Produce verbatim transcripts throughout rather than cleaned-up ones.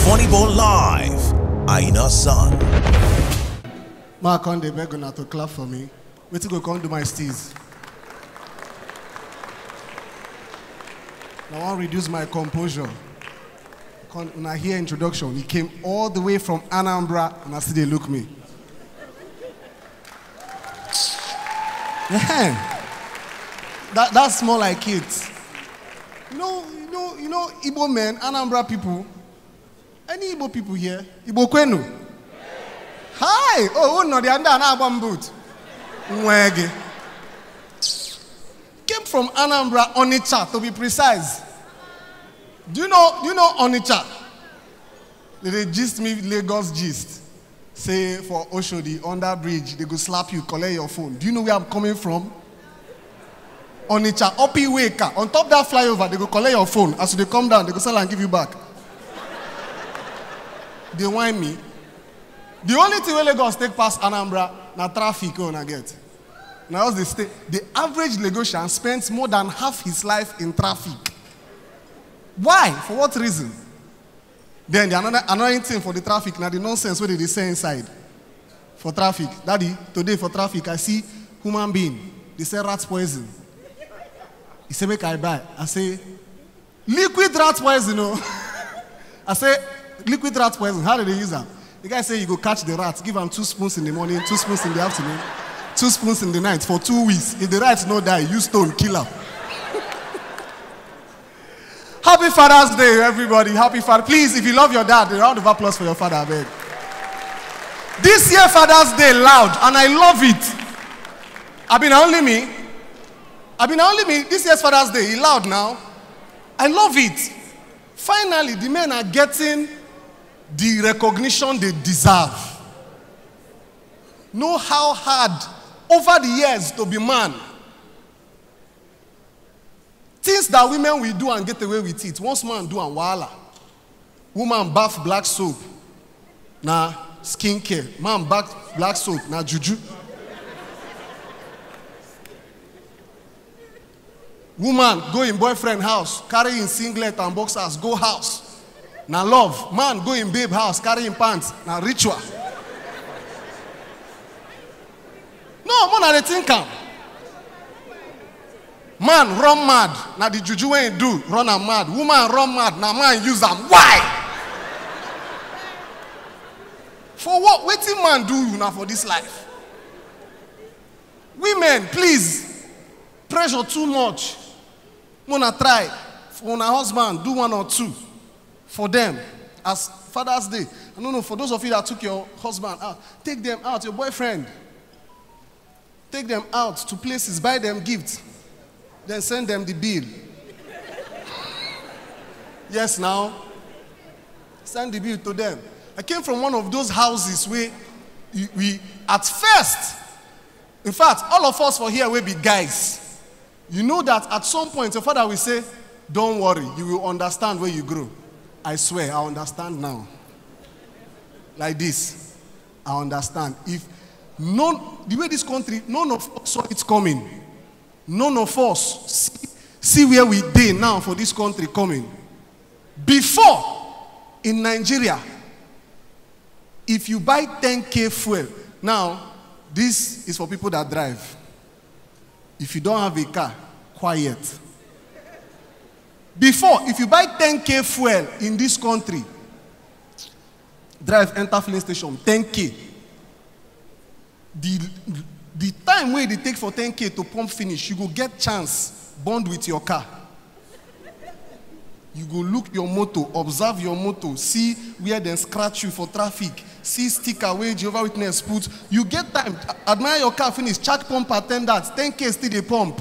Funny Bone Live, Aina Son. Ma come dey beg una to clap for me. Wetin go come do my steez? I wan reduce my composure. Come, una hear introduction. He came all the way from Anambra and I still dey look me. Ehen. That, that's more like it. You know, you know, you know, Igbo men, Anambra people. Any Igbo people here? Igbo kwenu? Hi! Oh, oh, no, they are not about boot. Nwege. Came from Anambra, Onitsha, to be precise. Do you know, do you know Onitsha? They, they gist me Lagos gist. Say for Oshodi, under bridge, they go slap you, collect your phone. Do you know where I'm coming from? Onitsha, Opi Weka. On top that flyover, they go collect your phone. As you dey come down, they go sell and give you back. They whine me. The only thing wey Lagos take pass Anambra na traffic wey una get. Na us dey stay. The average Lagosian spends more than half his life in traffic. Why? For what reason? Then the another annoying thing for the traffic na the nonsense wey they dey sell inside. For traffic, daddy, today for traffic, I see human being, they sell rat poison. He say, "Make I buy." I say, "Liquid rat poison, oh." I say, "Liquid rat poison, how do they use am?" The guy say, "You go catch the rat, give am two spoons in the morning, two spoons in the afternoon, two spoons in the night for two weeks. If the rat no die, use stone kill am." Happy Father's Day, everybody. Happy Father. Please, if you love your dad, a round of applause for your father, I beg. This year, Father's Day loud, and I love it. I mean, only me. I mean, only me. This year's Father's Day, he loud now. I love it. Finally, the men are getting the recognition they deserve. Know how hard over the years to be man. Things that women will do and get away with it. Once man do and wahala. Woman bath black soap, na skincare. Man bath black soap, na juju. Woman go in boyfriend house, carry in singlet and boxers, go house. Na love. Man go in babe house, carry in pants, na ritual. No, more na dey think am. Man run mad, na the juju wey he do run am mad. Woman run mad, na man use am. Why? For what? Wetin man do you na for this life? Women, please, pressure too much. Mona try for una husband, do one or two for them as Father's Day. I don't know, for those of you that took your husband out, take them out, your boyfriend. Take them out to places, buy them gifts, then send them the bill. Yes, now. Send the bill to them. I came from one of those houses where we, we at first, in fact, all of us for here will be guys. You know that at some point your father will say, "Don't worry, you will understand when you grow." I swear, I understand now. Like this, I understand. If none, the way this country, none of us saw it coming. None of us see, see where we dey now for this country coming. Before, in Nigeria, if you buy ten K fuel, now, this is for people that drive. If you don't have a car, quiet. Before, if you buy ten K fuel in this country, drive enter filling station, ten K. The, the time wey e dey take for ten K to pump finish, you go get chance bond with your car. You go look your motor, observe your motor, see where dem scratch you for traffic, see sticker wey Jehovah Witness put. You get time, admire your car finish, check pump attendant, ten K still dey pump.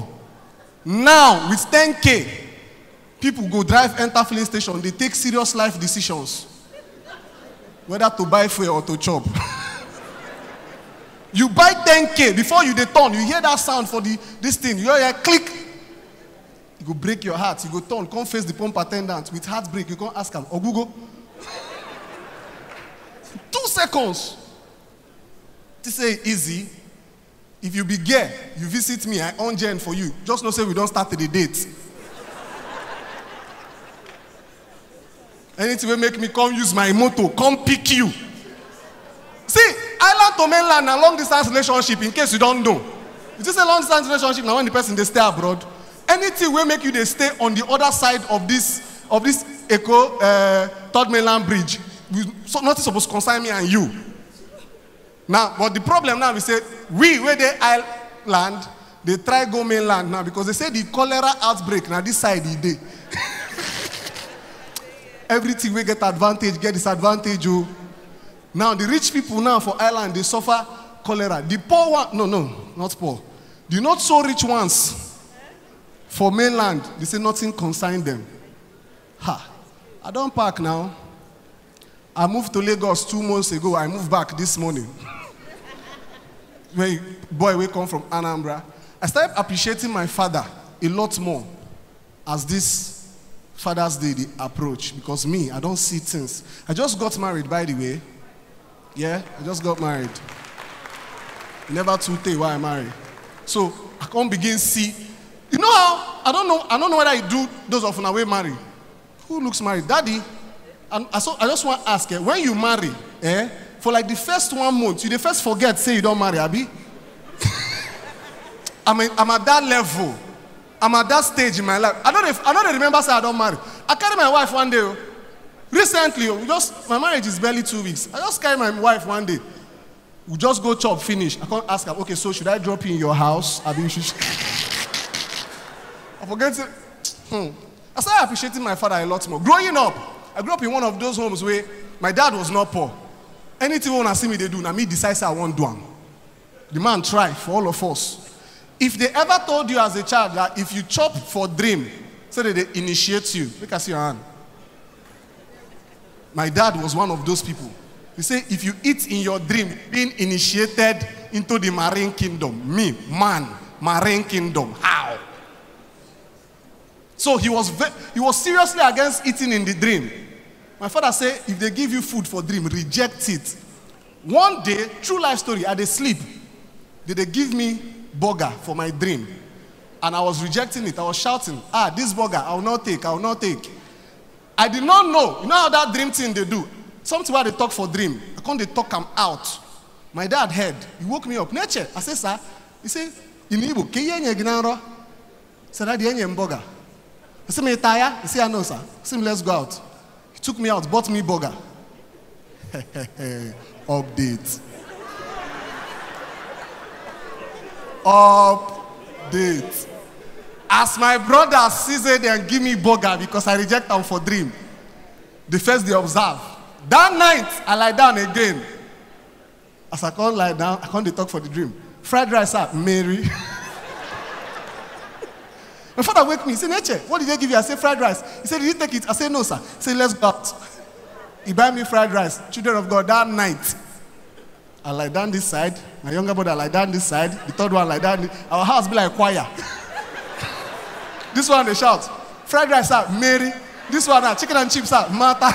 Now, with ten K, people go drive enter filling station, dey take serious life decisions. Whether to buy fuel or to chop. You buy ten K, before you dey turn, you hear that sound for the, this thing, you hear click. You go break your heart, you go turn, come face the pump attendant with heartbreak, you come ask am, "Ogugo?" Two seconds. They say easy. If you be girl, you visit me, I on gen for you. Just know say we don start the date. Anything wey make me come use my motor, come pick you. See, island to mainland na long distance relationship, in case you don't know. You just say long distance relationship now when the person they stay abroad. Anything will make you they stay on the other side of this of this Echo uh, third mainland bridge. We, so nothing supposed to concern me and you. Now, but the problem now we say we where they island they try go mainland now because they say the cholera outbreak now this side e dey. Everything we get advantage get disadvantage o. Now the rich people now for island they suffer cholera. The poor one, no, no, not poor. The not so rich ones for mainland, they say nothing concern them. Ha! I don't park now. I moved to Lagos two months ago. I moved back this morning. When boy we come from Anambra, I started appreciating my father a lot more as this Father's Day the approach because me I don't see things. I just got married, by the way. Yeah, I just got married. Never too tey why I marry. So I can't begin see. You know how I don't know. I don't know whether I do those of una wey marry. Who looks married, daddy? And I, so I just want to ask, eh, when you marry, eh, for like the first one month, you the first forget say you don't marry, abi? I'm, a, I'm at that level. I'm at that stage in my life. I don't. I don't remember say I don't marry. I carry my wife one day. Oh. Recently, oh, we just my marriage is barely two weeks. I just carry my wife one day. We just go chop finish. I can't ask her, okay, so should I drop you in your house? I mean, should. I forget to. Hmm. I started appreciating my father a lot more. Growing up, I grew up in one of those homes where my dad was not poor. Anything when I see me, they do, now me decide say I want do am. The man try for all of us. If they ever told you as a child that if you chop for dream, so that they initiate you, make I see your hand. My dad was one of those people. He said, if you eat in your dream, being initiated into the marine kingdom, me, man, marine kingdom, how? So he was ve- he was seriously against eating in the dream. My father said, if they give you food for dream, reject it. One day, true life story, I dey sleep. Did they give me burger for my dream? And I was rejecting it. I was shouting, ah, this burger, I will not take, I will not take. I did not know. You know how that dream thing they do? Something where they talk for dream. I can't they talk am out. My dad heard. He woke me up. Nature, I said, sir. He said, in Igbo, "Ke ihe nye gị na nrọ?" Said, "Daddy, enye m burger." I said, "Me tire?" He said, "I know, sir." I said, "Let's go out." He took me out, bought me burger. Update. Update. As my brother Caesar and give me burger because I reject them for dream. The first they observe. That night, I lie down again. As I can't lie down, I can't dey talk for the dream. Fried rice, sir, Mary. My father wake me. He said, "Nature, what did they give you?" I said, "Fried rice." He said, "Did you take it?" I said, "No, sir." He said, "Let's go out." He buy me fried rice. Children of God, that night, I lie down this side. My younger brother lie down this side. The third one lie down. Our house be like choir. This one they shout, "Fried rice, sir, Mary." This one, ah, chicken and chips, sir, Martha.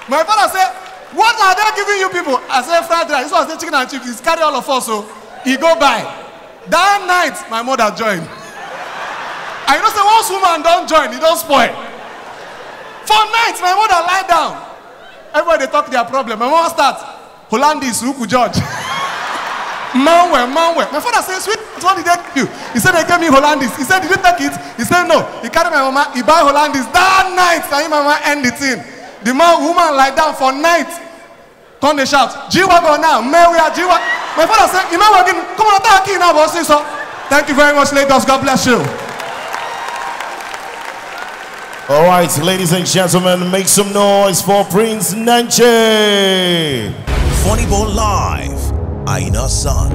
My father said, "What are they giving you people?" I said, "Fried rice." This one said, "Chicken and chips." He's carry all of us, so he go buy. That night, my mother joined. I know say once woman don't join, he don't spoil. For night, my mother lie down. Everybody talk their problem. My mom start. Hollandis, who could judge? Manwe, manwe. My father says, "Sweet, what did they give you?" He said, "They gave me Hollandis." He said, "Did you take it?" He said, "No." He carried my mama, he buy Hollandis. That night, na him mama end the thing. The man, woman lie down for night. Come they shout, "G-Wagon now, man, we are G-Wagon." My father said, "You know what? Come on, attack now, boss." So, thank you very much, Lagos. God bless you. All right, ladies and gentlemen, make some noise for Prince Nanche. Funny Bone Live, Aina San.